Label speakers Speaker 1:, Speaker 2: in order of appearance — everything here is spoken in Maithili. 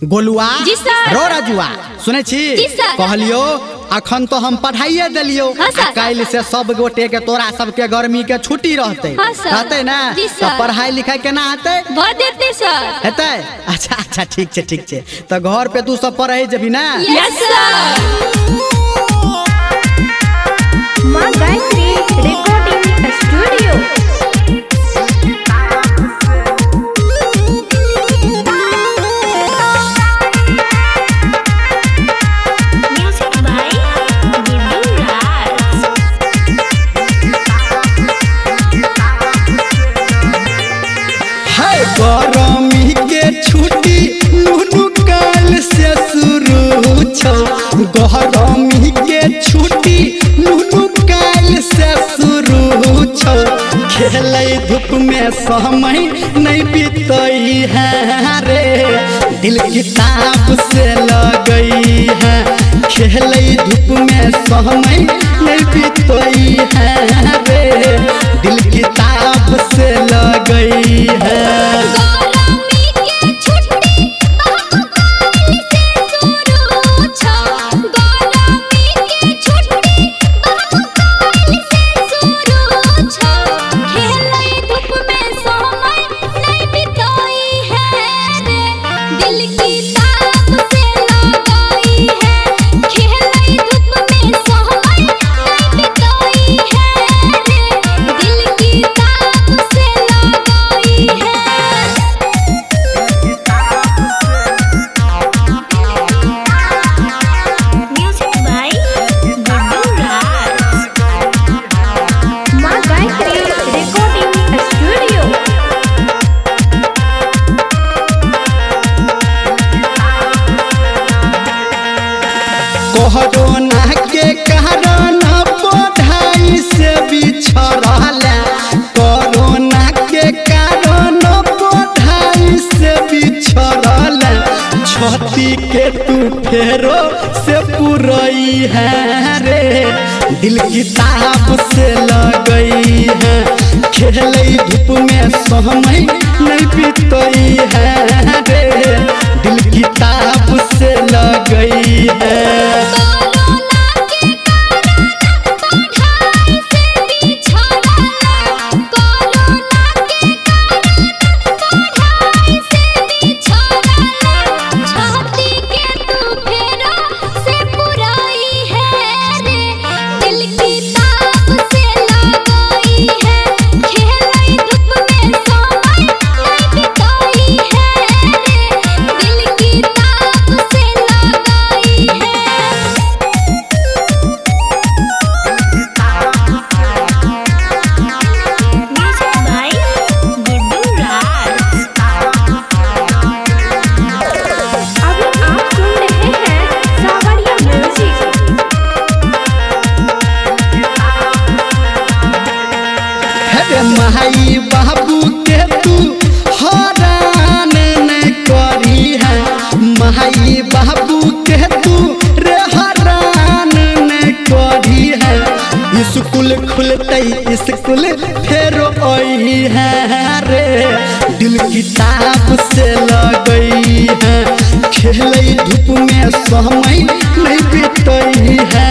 Speaker 1: गोलुआ
Speaker 2: जी सर।
Speaker 1: रो राजुआ सुनै छी
Speaker 2: जी सर।
Speaker 1: कहलियो अखन तो हम पढ़ाइए देलियो।
Speaker 2: हाँ सर।
Speaker 1: आ काल्हि से सब गोटे के तोरा सबके गर्मी के छुट्टी रहते।
Speaker 2: हाँ सर।
Speaker 1: रहते ना?
Speaker 2: जी
Speaker 1: तो
Speaker 2: सर।
Speaker 1: पढ़ाई लिखाई केना हेतै?
Speaker 2: भऽ देते सर।
Speaker 1: हेतै? अच्छा अच्छा ठीक छै ठीक छै। तऽ घर पे तू सब पढ़ै जेबही ना?
Speaker 2: Yes sir.
Speaker 3: माँ Gayatri recording studio.
Speaker 4: Music by Guddu Raj.
Speaker 1: है गरमी के छुट्टी नुनू काल से शुरू छौ। गरमी के छुट्टी नुनू काल से शुरू छौ। खेलै धूप में समय नहीं बीतई है रे, दिल किताब से लगई है। खेलै धूप में समय नहीं बीतई है रे, दिल किताब से लगई है।
Speaker 2: गरमी के छुट्टी बाबू काल से शुरू छौ। गरमी के छुट्टी बाबू काल से शुरू छौ। खेलै धूप में समय नहीं बितई है रे, दिल किताब से लगई है। खेलै धूप में समय नहीं बितई है रे, दिल किताब से लगई है।
Speaker 4: म्यूजिक बाय गुड्डू राज।
Speaker 3: माँ गायत्री रिकॉर्डिंग स्टूडियो।
Speaker 1: कोरोना के कारण पढ़ाई से बिछड़ल। कोरोना के कारण पढ़ाई से बिछड़ल। छती के तू फेरो से पुरई है रे, दिल किताब से लगई है। खेलै धूप में समय नहीं बीतई है रे, दिल किताब से लगई है।
Speaker 2: कोरोना के कारण पढ़ाई से बिछड़ल। कोरोना के कारण पढ़ाई से बिछड़ल। छाती के तू फेरो से पुराई है रे, दिल किताब से लगई है। खेलै धूप में समय नहीं बितई है रे, दिल किताब से लगई है।
Speaker 4: म्यूजिक बाय गुड्डू राज।
Speaker 3: अभी आप सुन रहे हैं सावरिया म्यूजिक।
Speaker 1: अरे माई बाबू के तू हरान नहीं करी है। माई बाबू के तू रे हरान नहीं करी है। स्कूल खुलते स्कूल फेरो आई है रे, दिल किताब से लगई है। खेलै धूप में समय नहीं बीतई है।